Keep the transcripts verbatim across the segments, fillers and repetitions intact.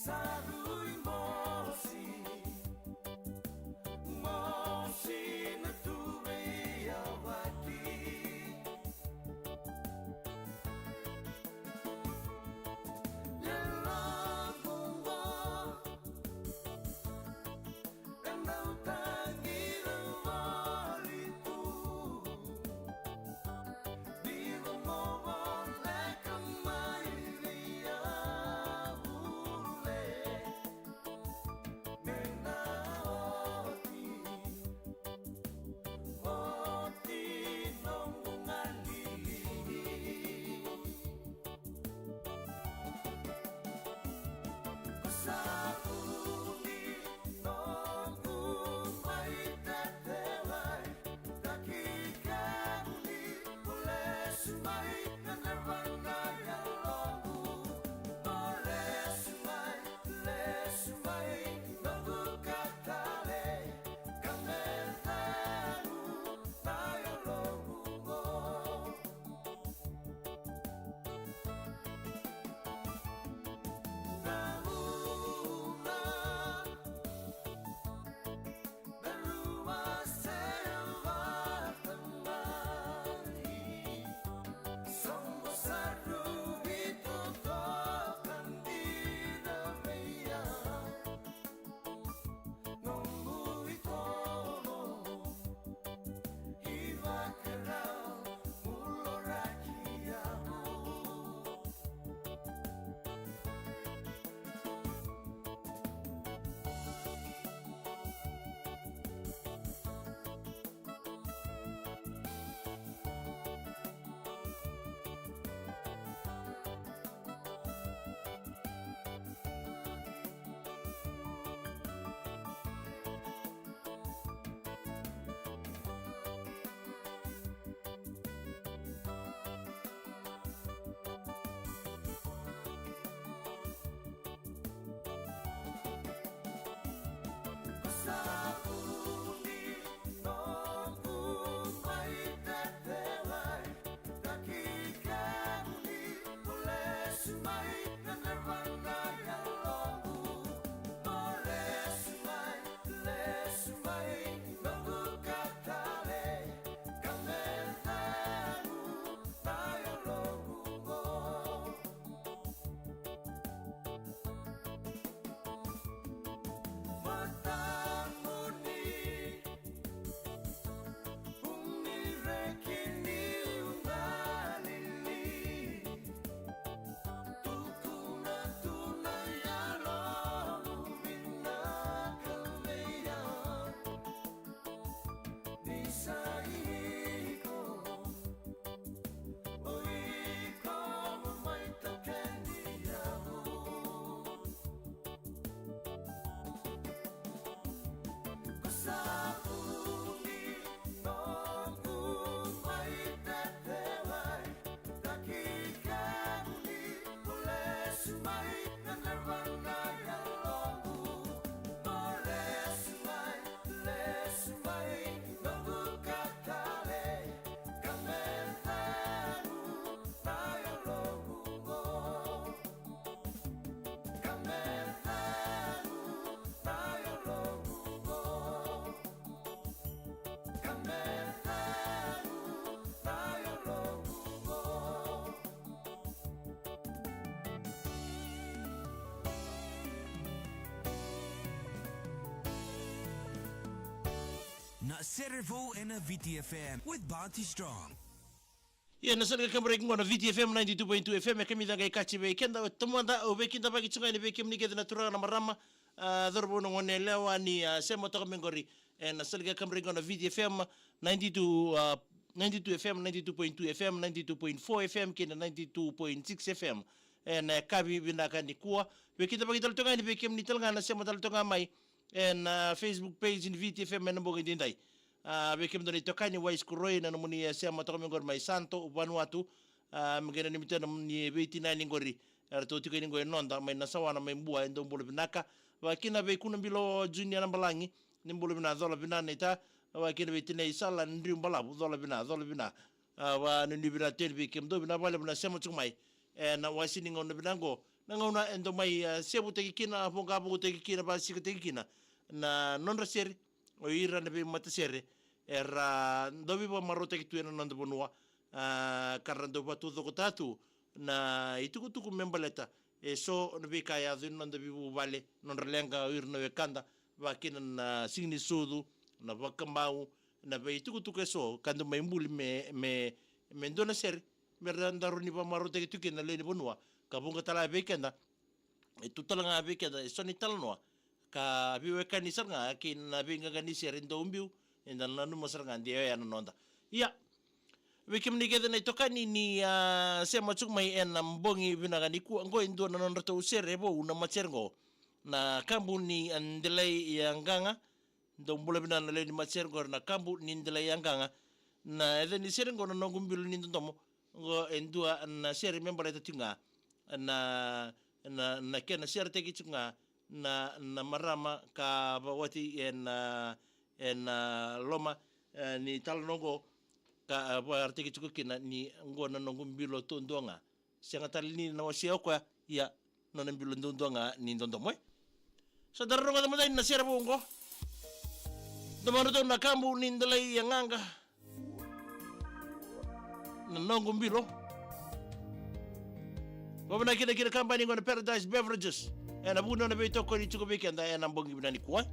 Sa rui mosi, mosi na tuvei yavaki. Yaloqu qo, e dau tagi na voli tu. Vica mo voleka mai vei au, le me na oti, oti noqu galili. Sa vuni noqu mai tetelai, taki kemuni, mo lesu mai na neva na yaloqu. Mo lesu mai, lesu mai noqu katale, ka me cegu na yaloqu qo. Na Serevou ena V T F M with Bounty Strong. Ia na sala ka break qo na V T F M ninety-two point two F M, e kamica qai kaci vei keda, e tomada, au veikidavaki tu ga yani vei kemuni kece na turaga na marama, a, cauravou na goneyalewa ni, a, sema toka mai qori. Ena sala ka break qo na V T F M ninety-two, a, ninety-two F M, ninety-two point two F M, ninety-two point four F M kei na ninety-two point six F M. Ena yakavi vinaka nikua, veikidavaki tale toka yani vei kemuni tale ga na sema tale toka mai ena, a, Facebook page ni V T F M ena bogi edaidai. A, vei kemudou na itokani Wais Kuroi, na nomuni, e, sema toka mai qori mai Santo, Vanuatu. A, me qai nanumi tu na nomuni veitinani qori, eratou tiko yani qo e noda mai Nasawa, na mai Bua, e dou bula vinaka. Vakakina vei Kunabilo Junior Nabalagi, ni bula vina, cola vina naita. Vakakina vei tinai Sala Driu Balavu, cola vina, cola vina. A, vanuinui vina tu yani vei kemudou, vina vakalevu na sema tiko mai ena wase ni gauna vina qo. Na gauna e dau mai, a, sevutaki kina, vogavogotaki kina, vasikataki kina na nodra sere o ira na veimatasere era dau veivakamarautaki tu ena noda vanua, a, ka ra dau vataucokotaka tu na itukutuku me baleta eso na veika e yaco ena noda veivuvale, nodra leqa o ira na wekada, vakakina na siga ni sucu, na vakamau, na veitukutuku eso ka dau mai buli me, me, me dua na sere me ra dau rawa ni vakamarautaki tu kina na lewe ni vanua, ka vuqa tale vei keda, e tu tale ga vei keda eso na italanoa ka veiwekani sara ga kei na veiqaqa ni sere dau biu, eda nanuma sara ga de oya na noda. Ia, vei kemuni kece na itokani ni, a, sema tiko mai ena bogi vinaka nikua, oqo e dua na nodratou sere vou na matasere oqo, na kabu ni, a, Delai Yaqaqa. Dou bula vinaka na lewe ni matasere oqo na kabu ni Delai Yaqaqa. Na yaca ni sere oqo na Noqu Bilo ni Dodomo. Oqo e dua na sere me baleta tiko ga na, na, na kena seretaki tiko ga na, na marama ka vakawati ena, ena loma, e, ni talanoa oqo, ka, e, vakaraitaki tiko kina ni oqo na noqu bilo duadua ga. Sega tale ni na wasea o koya, ia, nona bilo duadua ga ni dodomo, e. Sa da rogoca mada na sere vou oqo. Domodratou na kabu ni Delai Yaqaqa, na Noqu Bilo. Vakavinaka kina ki na kabani oqo na Paradise Beverages ena vuku ni nona veitokoni tiko vei keda ena bogi vinaka nikua.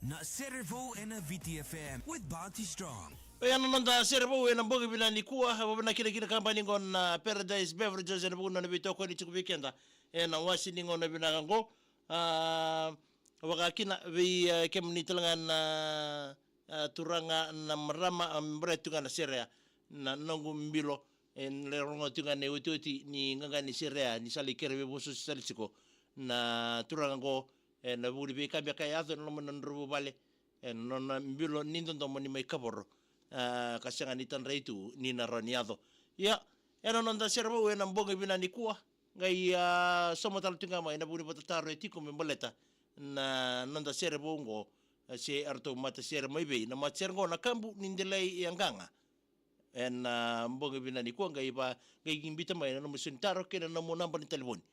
Na Sere Vou ena V T F M with Bounty Strong. Oya na noda Sere Vou ena bogi vinaka nikua, e vakavinavinaka kina kabani qo na Paradise Beverages ena vuku ni nona veitokoni tiko vei keda ena wase ni gauna vinaka qo. A, vaka kina vei, e, kemuni tale ga na, e, turaga na marama, a, me baleta tu ga na sere ya, na noqu bilo, e, lai rogoca tu ga na iotioti ni qaqa ni sere ya, ni sa lai kere veivososi tale tiko na turaga qo, ena vuku ni veika beka e yaco ena loma ni nodrau vuvale, ena nona bilo ni dodomo ni mai kavoro, a, ka sega ni tadrai tu ni na rawa ni yaco. Ia, ena noda Sere Vou ena bogi vinaka nikua, qai, a, sauma tale tu ga mai na vuku ni vakatataro e tiko me baleta na noda Sere Vou qo, a, se eratou matasere mai vei na matasere qo na Kabu ni Delai e Qaqa. Ena, a, bogi vinaka nikua qai va, qai biuta mai na nomu isau ni taro kei na nomu naba ni talevoni.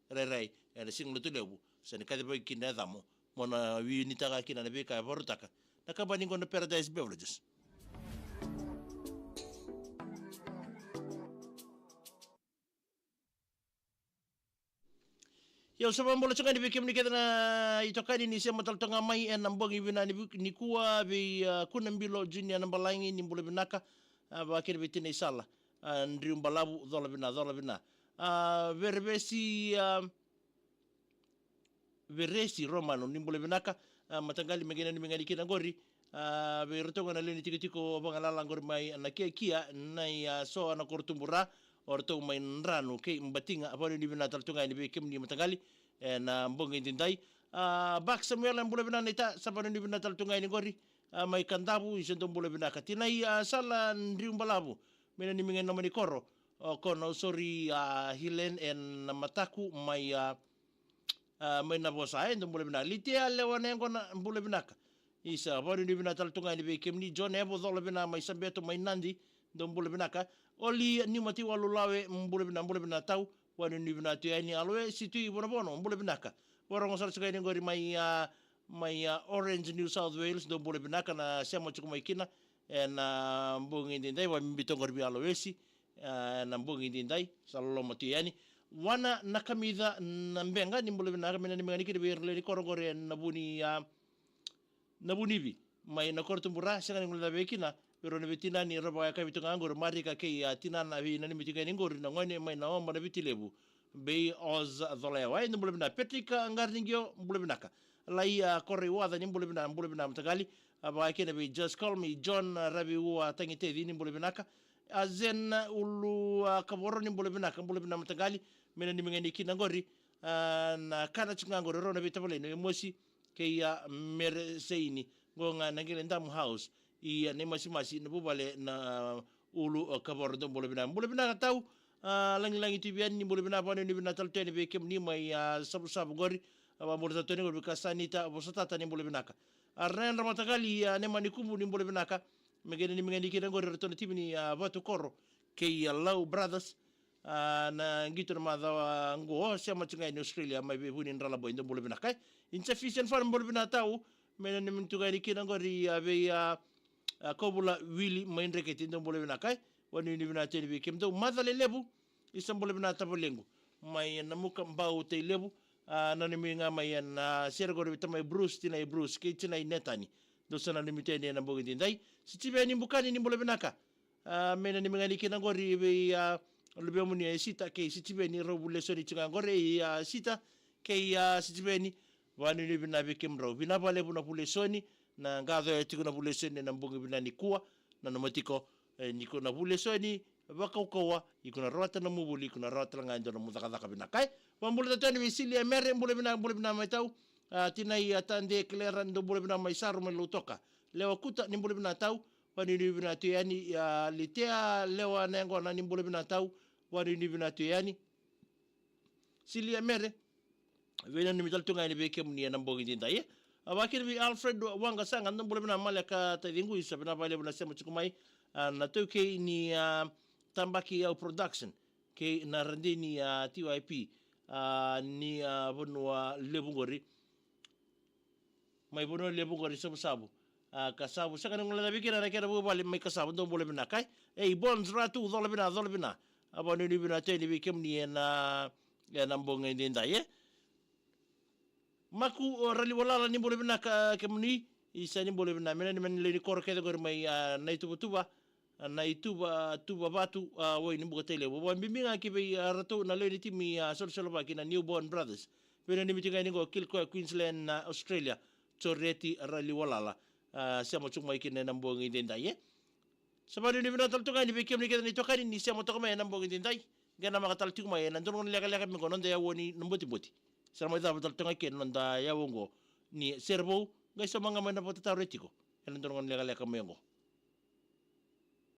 Rairai, ena Siga Lotulevu, sa na kacivaki kina na yacamu mo na veinitaka kina na veika e vakarautaka na kabani qo na Paradise Beverages. Ia, au sa vakabula tiko ga yani vei kemuni kece na itokani ni sema tale toka ga mai ena bogi vinaka ni, nikua, vei, a, Kuna Bilo Junior Nabalagi, ni bula vinaka. A, vaka kina vei Tina Isala, a, Driu Balavu, cola vinaka, cola vinaka. A, Verevesi, a, Veresi Romano, ni bula vinaka. A, mataqali, me qai nanumi ga yani kina qori, a, vei iratou ga na lewe ni tikotiko vagalala qori mai na Kiakia, na i, a, so na koro Tubura, o ratou mai Dranu kei Batiga, vakanuinui vinaka tale tu ga yani vei kemuni mataqali ena bogi edaidai. A, Bak Samuela, bula vinaka naita, sa vakanuinui vinaka tale tu ga yani qori, a, mai Kadavu, isa dou bula vinaka. Tina i, a, Sala Driu Balavu, me nanumi ga yani nomuni koro, o Kona, o sori, a, Hilen ena Mataku mai, a, a, mai Navosa, e, dou bula vinaka. Litia Lewa na yaqona, bula vinaka. Isa, vakanuinui vinaka tale tu ga yani vei kemuni. John Evo, cola vinaka mai Sabeto mai Nadi, dou bula vinaka. Oli Niumatiwalu Lawe, bula vinaka, bula vinaka tau, vakanuinui vinaka tu yani. Aloe Situi Vonovono, bula vinaka. Vakarorogo sara tiko yani qori mai, a, mai, a, Orange, New South Wales, dou bula vinaka na sema tiko mai kina ena, a, bogi edaidai, vakabibi toka qori vei Aloesi, a, ena bogi edaidai, sa loloma tu yani. Wana Nakamica Nabeqa, ni bula vinaka, me nanumi ga yani kina vei ira na lewe ni koro qori ena Vuni, a, na Vunivi mai na koro Tubura, sega ni guilecavi kina vei rau na veitinani, rau vakayakavi tu ga qori, Marika kei, a, tinana, veinanumi tu ga yani qori na gone mai na Oba na Viti Levu, Bay Oz, cola yawa. E, dou bula vinaka. Patrick, a, Qariniqio, bula vinaka. Lai, a, Koroiwaca, ni bula vinaka, bula vinaka mataqali. A, vaka kina vei Just Call Me, John, a, Raviua Tagiteci, ni bula vinaka. A, Zen Ulu, a, Kavoro, ni bula vinaka, bula vinaka mataqali. Me nanumi ga yani kina qori, a, na kana tiko ga qori rau na veitavaleni, Emosi kei, a, Mere Seini, qo ga na Qele Damu House, ia, na i Masimasi, na vuvale na, a, Ulu, a, Kavoro, dou bula vinaka. Bula vinaka tau, a, Lagilagi Tui Viani, ni bula vinaka, vakanuinui vinaka tale tu yani vei kemuni mai, a, Savusavu qori, a, vakabula tale tu yani qori vei Kasanita Vosatata, ni bula vinaka. A, Rena Mataqali, a, Nema Nikubu, ni bula vinaka. Me qai nanumi ga yani kina qori ratou na timi ni, a, Vatu Koro kei, a, Lau Brothers, a, na qito na macawa qo, sema tiko ga yani Australia mai vei Vuni Dralaboi, dou bula vinaka. E, Insufficient Fund, bula vinaka tau, me nanumi tu ga yani kina qori, a, vei, a, a, Kovula Wili mai Dreketi, dou bula vinaka. E, vakanuinui vinaka tu yani vei kemudou. Maca Lelevu, isa bula vinaka tavalequ, mai Namuka Bau, Tailevu. A, nanumi ga mai ena, a, sere qori vei tamai Bruce, tinai Bruce kei tinai Netani. Dou sa nanumi tu yani ena bogi edaidai. Sitiveni Bukani, ni bula vinaka. A, me nanumi ga yani kina qori vei, a, luvemuni, a, Sita kei Sitiveni, rau vu lesoni tiko ga qori, a, Sita kei, a, Sitiveni. Vakanuinui vinaka vei kemudrau. Vinaka vakalevu na vu lesoni, na qaco e tiko na vu lesoni ena bogi vinaka nikua. Nanuma tiko, e, ni ko na vu lesoni vakaukauwa, iko na rawata na nomu vuli, iko na rawata tale ga e dua na nomu cakacaka vinaka. E, vakabula tale tu yani vei Silia Mere, bula vinaka, bula vinaka mai tau. A, tinai, a, Tade Kelera, dou bula vinaka mai Saro mai Lautoka. Lewa Kuta, ni bula vinaka tau. Vakanuinui vinaka tu yani, a, Litea Lewa na yaqona, ni bula vinaka tau. Vakanuinui vinaka tu yani. Silia Mere, veinanumi tale tu ga yani vei kemuni ena bogi edaidai. A, vaka kina vei Alfred Waqasaqa, dou bula vinaka Maleka taciqu, isa vinaka vakalevu na sema tiko mai. A, na taukei ni, a, Tabaki Au Production kei na Radini, a, T Y P, a, ni, a, Vanua Levu qori. Mai Vanua Levu qori, Savusavu. A, Kasavu, sega ni guilecavi kina na kena vuvale mai Kasavu, dou bula vinaka. E, Ei Bones Ratu, cola vinaka, cola vinaka. A, vakanuinui vinaka tu yani vei kemuni ena, ena bogi edaidai, e. Maku, o, Raliwalala, ni bula vinaka kemuni. Isa ni bula vinaka, me na ni, me na ni lewe ni koro kece qori mai, a, Naituvatuva, a, Naituvatuva Vatu, a, Wainibuka Tailevu. Vakabibi ga ki vei, a, ratou na lewe ni timi, a, Solosolovaki na Newborn Brothers. Vei na ni miti ga ni qo, Kilcoy, Queensland, a, Australia, Joreti Raliwalala. A, sema tu mai kina ena bogi edaidai, e. Sa vakanuinui vinaka tale tu ga ni vei kemuni kece na itokani ni sema toka mai ena bogi edaidai. Qai namaka tale tiko mai ena dua na gauna lekaleka mai qo noda yaua ni na botiboti. Sa na mai cava tale toka ga kina noda yaua qo ni Serevou. Qai sauma ga mai na vakatataro e tiko ena dua na gauna lekaleka mai qo.